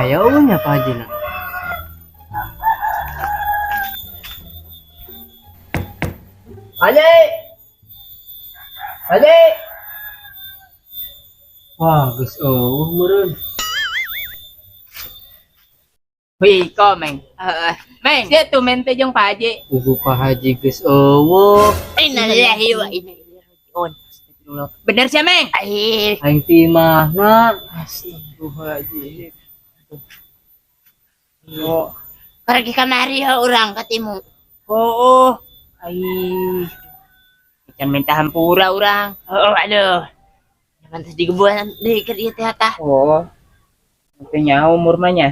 Aya euweuh nya Pak Haji na. Haji. Haji. Wah, geus euweuh meureun. Wih, ko, Meng. Heeh. Meng, sia tuh teh jeung Pak Haji. Puguh Pak Haji geus euweuh. Innalillahi wa inna ilaihi raji'un. Astagfirullah. Bener sih, Meng? Aih, Aing ti imahna. Astagfirullahaladzim. Oh, pergi kamari ya urang katimu. oh. Ai. Can minta hampura urang. Oh, aduh. Pantas digebuan deui keur ieu teh tah. Oh. Teu nyaho umur mah nya.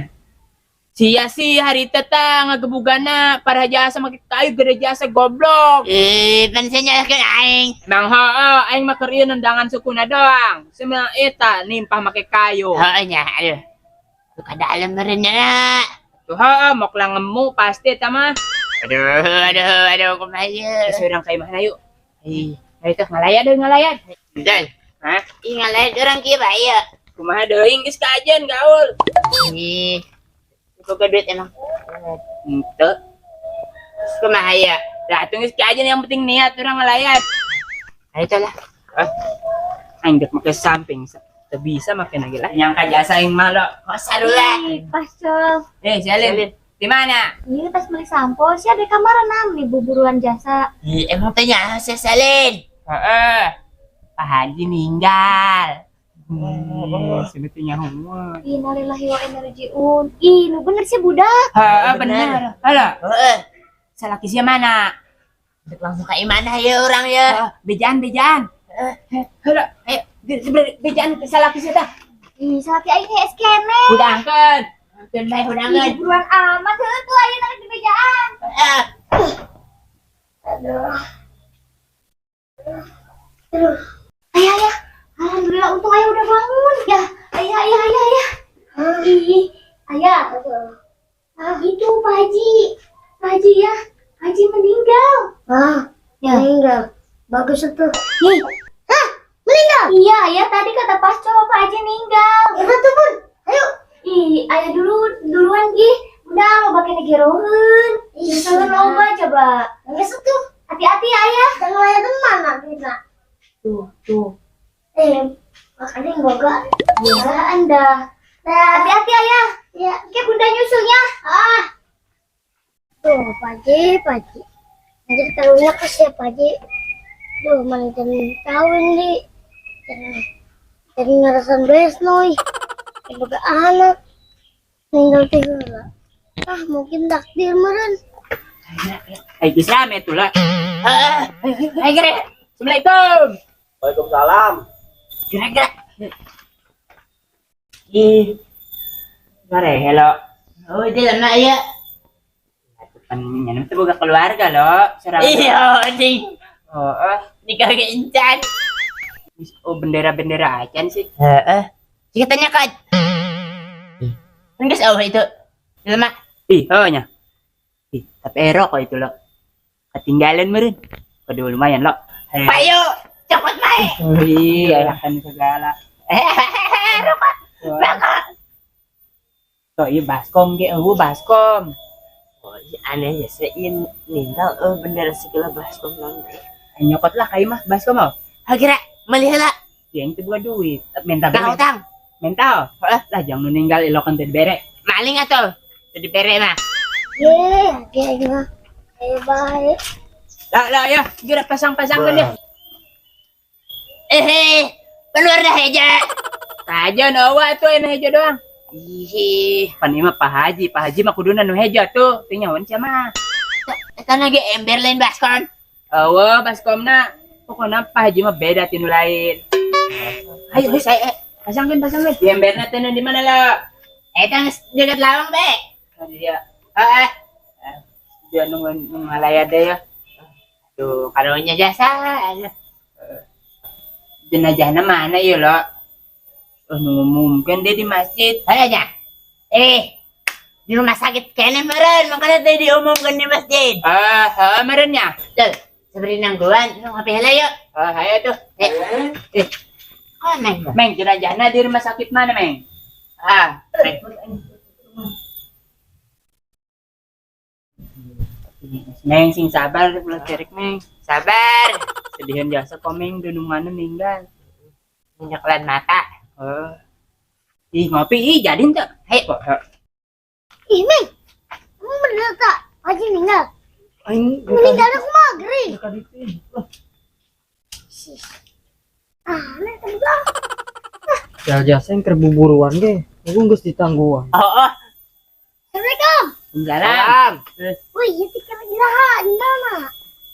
Sia sih hari teh ngagebugana para jasa make kayu gede jasa goblok. Eh, pan sia nyalahkeun aing. Emang heueuh aing mah keur ieu nendangan sukuna doang. Semua eta nimpah make kayu. Heueuh nya, aduh. Luka dalam meureun nya. Tuh heueuh mok lah ngemu pasti eta mah. Aduh, aduh, aduh, kumaha ieu? Geus urang ka imahna yuk. Ih, ayo teh ngalayat deui ngalayat. Dan, Hah? ih ngalayat urang kieu bae ieu. Kumaha deui geus kajen gaul. Ih. Boga duit emang. Henteu. Terus kumaha ieu? Lah atuh geus kajen yang penting niat urang ngalayat. Ayo teh lah. Aing dek make samping. Teu bisa make lagi lah. Nyangka jasa aing mah lo. Kok sarula? Ih, Pascol. Eh, si Alin. Di mana? Iya, tas beli sampo. Si ada kamar enam nih buburuan jasa. Ih, emang teh nyaho si Salin. Heeh. Pak Haji ninggal. Sini teh nyaho. Innalillahi wa inna ilaihi raji'un. Ih, nu bener sih budak. Heeh, bener. Halo, Heeh. salaki sia mana? Dek langsung ka imana ya urang ya. Heeh, bejaan bejaan. Halo, ayo bejaan ke salaki sia tah. Ih, salaki aing hese keneh. Hudangkeun. Keun bae Ih, hudangan. buruan amat heueuh tuh ayeuna di bejaan. Heeh. Aduh. Aduh. Ayah, ayah. Alhamdulillah untung ayah udah bangun. Ya, ayah, ayah, ayah, ayah. Ih, ayah. Ah, itu Pak Haji. Pak Haji ya. Pak Haji meninggal. Ah, Ya. meninggal. Bagus itu. Ih. Hah? Meninggal? Iya, ayah tadi kata Pasco Pak Haji meninggal. Itu tuh, Bun. Ayo. Ih, ayah dulu duluan gih. Bunda lo pakai negeroheun. Ih, Misalnya loba coba. Bagus itu. Hati-hati ya, ayah. Jangan lihat mana kita. Tuh, tuh. Eh, makanya boga. Ya, Anda. Hati-hati ayah. Ya. Oke, bunda nyusulnya. Ah. Tuh, Pak Haji, Pak Haji. Nanti tahunya ke siapa, Pak Haji? Duh, mana jangan kawin, di. Jangan, jangan ngerasan besnoy. Boga anak. Meninggal tiga. Ah, mungkin takdir meren. Ayo geus rame tuh lah. Heeh. Ayo gere. Assalamualaikum. Waalaikumsalam. Gerak gerak. Ih. Mare, hello. Oh, dia lama ya. Pan nya teh boga keluarga lo. Serang. Iya, anjing. Oh, eh. Nikah ke incan. Oh, bendera-bendera acan sih. Heeh. Jika tanya kan. Kan geus eueuh itu. Lama. Ih, oh nya. Ih, tapi ero kok itu lo. Ketinggalan meureun. Aduh, lumayan lo. Payo, cokot bae. Ih, ayakan segala. Rokok. Rokok. Tuh, iya baskom ge, eueuh baskom. Oh, iya, aneh ya, saya ingin ninggal oh bendera segala baskom naon teh. Nyokot lah kayu mah baskom oh. Ha kira meuli heula. Yang itu bukan duit. Minta Tang bere. utang. Minta. Lah, jangan meninggal ilokan teh dibere. Maling atuh. Teu dibere mah. Ye, kayaknya. Ayo, baik. Lah, lah ya, geura pasang-pasangkeun ya. Eh, keluar dah heja. Aja nawa tuh ini hejo doang. Ih, Pan ieu mah Pak Haji, Pak Haji mah kuduna nu hejo tuh. Teu nyahoan sia mah. Eta lagi ember lain baskom. Eueuh baskomna. Pokokna Pak Haji mah beda ti nu lain. Ayo, geus ayo. Pasangkeun, pasangkeun. Di emberna teh di mana lah? Eta geus dekat lawang bae. Tadi dia. Heeh. Dia nunggu ngalayat deh ya. Tuh, karunya jasa. Aduh. Jenazahna mana ya lo? Oh, mungkin dia di masjid. Ayo nya. Eh, di rumah sakit kene meureun, makanya teh diumumkan di masjid. Ah, heeh meureun nya. Tuh, sebenarnya nangguan, nu ngopi heula yuk. Ah, ayo tuh. Eh, eh. Oh, neng. Meng, jenazahna di rumah sakit mana, Meng? Ah, Meng. Meng, sing sabar ulah cerik, Meng. Sabar. Sedihan jasa komeng dunungan meninggal. Menyeklan mata. Heeh. Ih, ngopi ih jadi ente. Hei. Ih, Meng. Emang bener tak? Haji meninggal. Aing Meninggal aku mah gering. Ah, aneh teman. Ya jasa yang kerbuburuan ge. Aku geus ditangguhan. Oh, oh. Assalamualaikum. Salam. Wih, itu kira gila, enggak mah.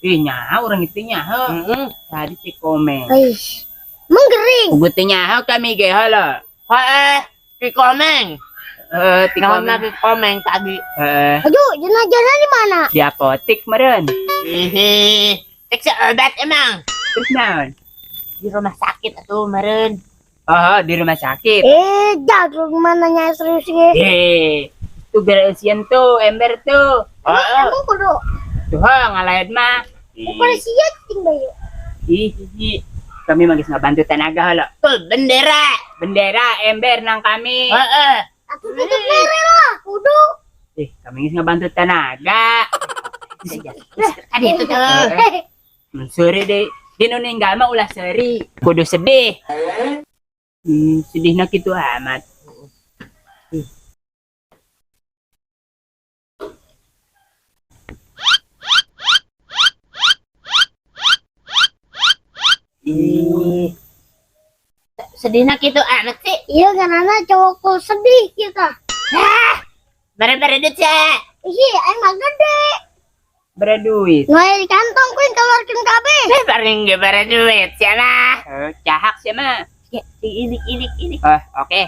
Ih, nyaho urang itu nyaho. Heeh. Tadi si komeng. Ih, emang gering. Ugut teh nyaho kami ge halo. Heeh. Si komeng. Eh, ti Naon komeng. si komeng tadi. Heeh, Aduh, jenazahnya di mana? di apotik meureun. Hihi. Cek seobat emang. Terus naon? Di rumah sakit atuh meureun. Oh, di rumah sakit. Eh, jago gimana nya serius ge. Eh, itu geresian tuh, ember tuh. Heeh. Emang kudu Tuh, ha, ngalain mah. Bukan sia cing bayu. Ih, ih, kami mah geus ngabantu tenaga halo. Tuh bendera. Bendera, ember nang kami. Heeh. Atuh tutup mere lah, kudu. Eh, kami geus ngabantu tenaga. Tadi itu tuh. Mun seuri deh. Di nu ninggal mah ulah seuri. Kudu sedih. Sedihna kitu amat. Ih. Sedihna kitu amat sih. Iya karena cowokku sedih kita. Bare-bare duit sih. Iya, aing mah gede. Bere duit. Nggak di kantong ku yang keluarkan kabeh. Eh, paling ge bare duit sia mah. Eh, cahak sih mah. Ya, ini ini ini. Oh, oke.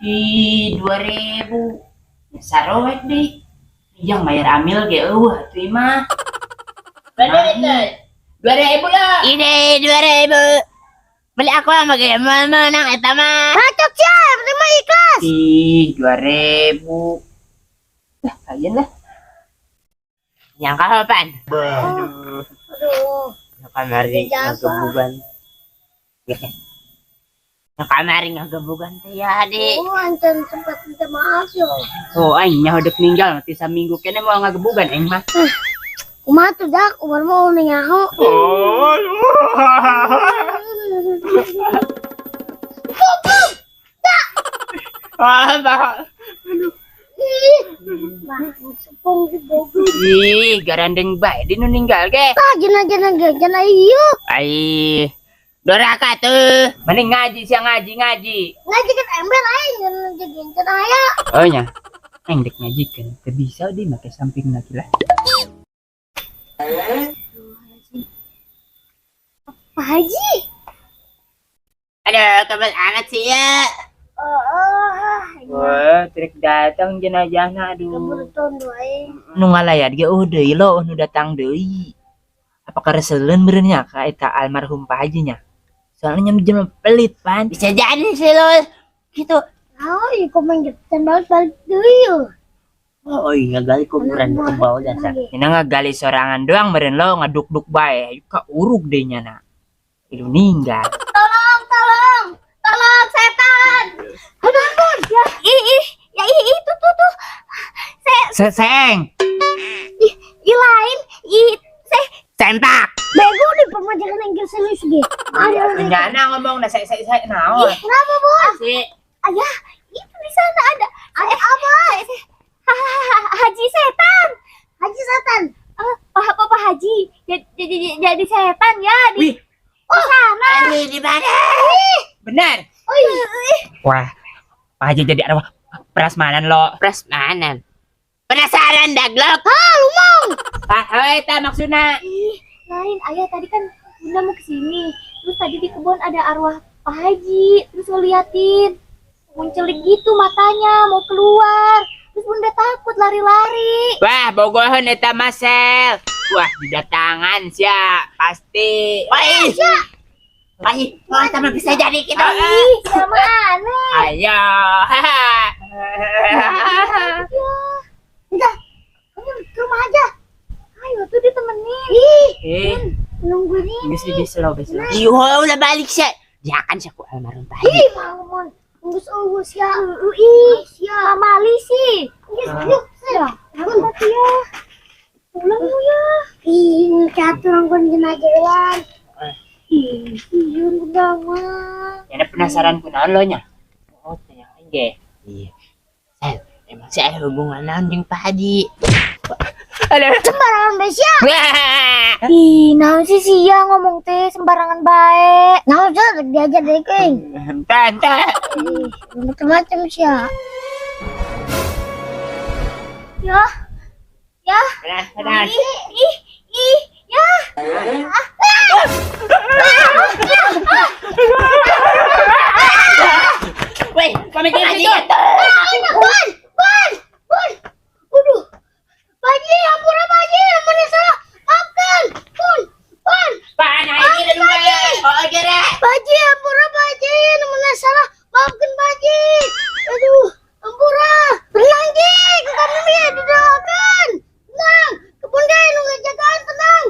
Ih, 2000. Sarowek deh. Yang bayar amil ge eueuh atuh mah. Bare duit. 2000 lah. Ini 2000. Beli aku sama ge menang eta mah. Bacot sih, yang penting mah ikhlas. Ih, 2000. Lah, kalian lah. Yang kapan? Aduh. Aduh, Yang kamari Jasa. ngagebugan. Yang kamari ngagebugan teh ya, Dik. oh ancan sempat minta maaf yo. Oh, aing nyaho dek ninggal nanti saminggu kene mau ngagebugan aing mah. Kumaha tuh dak, umur mau nyaho. Oh. Ah, bah. Ih, bah, sepung di bogo. Ih, garandeng bae di nu ninggal ge. Tah, jenazah jenazah iya. Ai, Doraka tuh. mending ngaji siang ngaji ngaji. Ngaji kan ember aing jenazah jenazah aya. Oh nya. Aing dek ngaji kan. Teu bisa di make samping lagi lah. Pak Haji. Aduh, kebel amat sih ya. Oh, oh, Wah, trik datang jenazahna aduh. keburu tondo aing. Nu ngalayat ge eueuh deui lo nu datang deui. Apakah reseleun meureun nya ka eta almarhum Pak Haji nya? Soalnya nyam jelema pelit pan. Bisa jadi sih lo. Gitu. Oh, iya komen gitu balik-balik deui yo. Oh iya, gali kuburan kebal jasa. Ini ngagali sorangan doang meureun lo ngaduk-duk bae. Ka urug deh nya na. Ilu ninggal. Tolong, tolong. Tolong setan. Aduh, ampun. Ya, ih, ih, ya ih, ih, tuh, tuh, tuh. Seseng. Ih, ih lain, ih, saya Sempak. Bego di pemajikan yang serius ge. Aduh, Nyana ngomong na saya saya saya naon. kenapa bos? Si. ayah, itu di sana ada apa? Haji setan. Haji setan. Eh, Pak Pak Haji, jadi setan ya di Wih, di sana. Aduh, di mana? benar. Oh iya. Wah, Pak Haji jadi arwah prasmanan lo. Prasmanan. Penasaran daglok. Pak, oh, eta maksudna. Ih, lain ayah tadi kan Bunda mau kesini. Terus tadi di kebun ada arwah Pak Haji, terus ngeliatin muncelik gitu matanya mau keluar. Terus Bunda takut lari-lari. Wah, bogoheun eta Masel. Wah, didatangan sia, pasti. Woi. Woi, oh, sama bisa jadi gitu. Ih, sama aneh. Ayo. Udah, kamu ke rumah aja. Ayo tuh ditemenin. Ih, Eh, nungguin ini. geus di slow, geus slow. Iya, udah balik sih. Ya kan sih aku almarhum Pak Haji. Ih, mau mau. Geus euweuh sia. Ih, sia. Pamali sih. Geus yuk, sia. Bangun atuh ya. Pulang yuk ya. Ih, catur angkon dina jalan. Ih, sieun udah mah. Yana penasaran kunaon lo nya? Oh, tanya aja. Iya. Sel, emang sih ada hubungan naon jeung Pak Haji? Aduh. Sembarangan bae sia. Ih, naon sih sia ngomong teh sembarangan bae. Naon sia rek diajar deui kuing. Tante. Ih, macam-macam sia. Ya. Ya. Nah, nah. Ih, ih, ih, ya. Weh, kami ke situ. Bun, bun, bun. Aduh. Pak Haji, ampura Pak Haji, ampun salah. Maafkan. Bun, bun. Pak, naik ini dulu. Oh, kira. Pak Haji, ampura Pak Haji, ampun salah. Maafkan Pak Haji. Aduh, ampura. Tenang Ji, ke kami mi didoakan. Tenang, kebun deh nu jagaan tenang.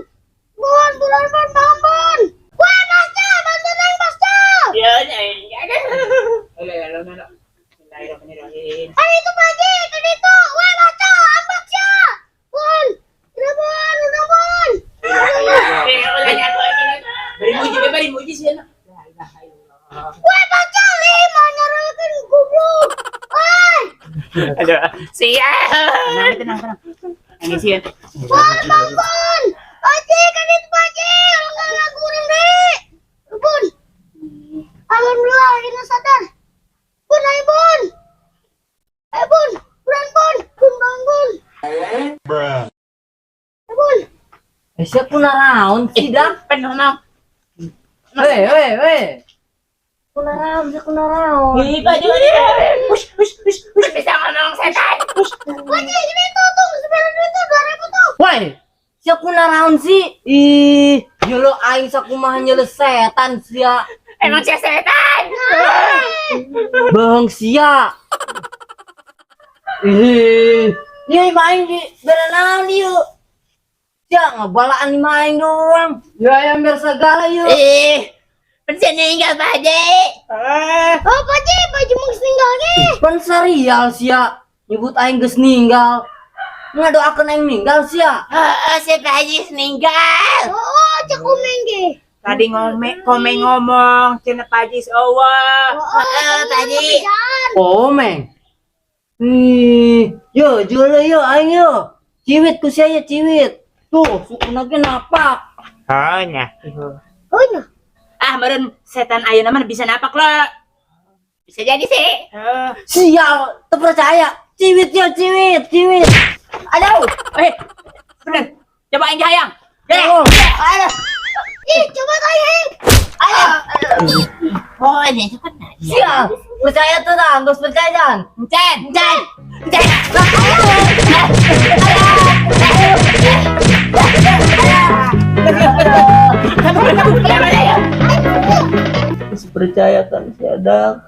Bun, bulan bun, bang bun. Wah, Pasca, bantu neng Pasca. Ya, ya, ya. Alah, alah, alah. Bismillahirrahmanirrahim. Ayo itu Pak Haji, ke ditu. Wah, Pasca, ambak sia. Bun, udah bun, udah bun. Eh, ulah, ya, ulah, ulah. Beri muji, beri muji sih, anak. La ilaha illallah. Wah, Pasca, lima nyarukeun goblok. Wah, Aduh, siap. Tenang, tenang, tenang. Ini sih. bun, bang bun. Pak Haji, ke ditu Pak Haji. Enggak ngagurin deh. Bun. Alhamdulillah akhirnya sadar. Bun, ayo bun. Ayo bun, buran bun, bun bangun. Ayo bun. Eh, sia kunaraon sih dah? Penuh mau. Weh, weh, weh. Kunaraon sia kunaraon. Ih, Pak Juri. Hush, hush, hush, hush. Bisa ngomong setan. Hush. Pak Haji, ini tuh tuh, sebenarnya duit tuh 2.000 tuh. Woi, sia kunaraon sih? Ih, nyelo aing sakumaha nyelo setan sia. Emang sia setan. Bohong sia. Ih, ieu mah aing di berenang ieu. Sia ngabalaan mah aing doang. Ya ayam biar segala ieu. Eh, pensiun ninggal Pak Haji. Oh, Pak Haji, Pak Haji mau ninggal ge. Pan serial sia. Nyebut aing geus ninggal. Ngadoakeun aing ninggal sia. Oh, si Pak Haji meninggal. Oh, cek komeng ge. Tadi ngomong, komeng ngomong, cenah Pak Haji euweuh. Oh, Pak Haji. Komeng. Ih, yo jule yo aing yo. Ciwit ku sia ya ciwit. Tuh, sukuna ge napak. Oh, nya. Oh, nya. Ah, meureun setan ayeuna mah bisa napak lo. Bisa jadi sih. Heeh. Sial, teu percaya. Ciwit yo ciwit, ciwit. Aduh, eh, bener. Coba aing hayang. Oh. Aduh. Ih, coba tanya. Aduh. Oh, ini cepat nah. Sial, percaya tuh dah, geus percaya jan. Encen, Encen. Encen. Geus percaya kan si Adang.